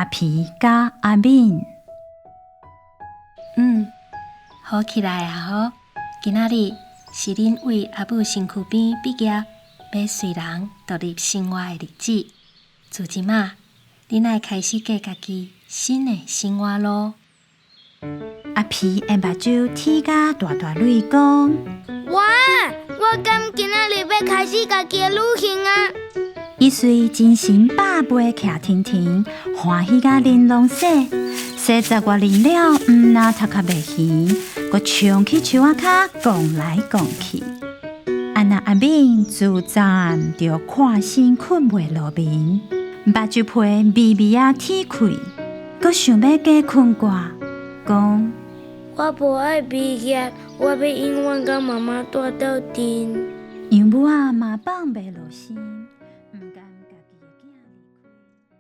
阿皮佮阿敏。好起來啊！吼，今仔日是恁為阿母身軀邊畢業，欲隨人獨立生活的日子。自這馬，恁愛開始過家己新的生活囉。阿皮的目睭啼甲大大蕊講：哇！我敢今仔日欲開始家己的旅行啊！伊隨精神百倍徛騰騰，歡喜甲面攏洗，洗十外年了，毋若頭殼袂圓，閣衝去樹仔跤摃來摃去。啊若阿敏自昨暗就看身睏袂落眠，目睭皮微微仔啼開，閣想欲加睏掛，講：我無愛畢業，我欲永遠佮媽媽蹛鬥陣。楊母仔嘛放袂落心。